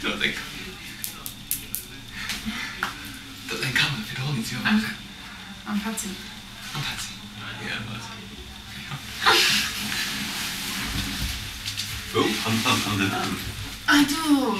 Do ass eng Do ass eng Kamera fir de Ronny ze iwwerwaachen. Am Patzi. Am Patzi. Ja, wat? Wou? An, an, an den Aen? Ah do!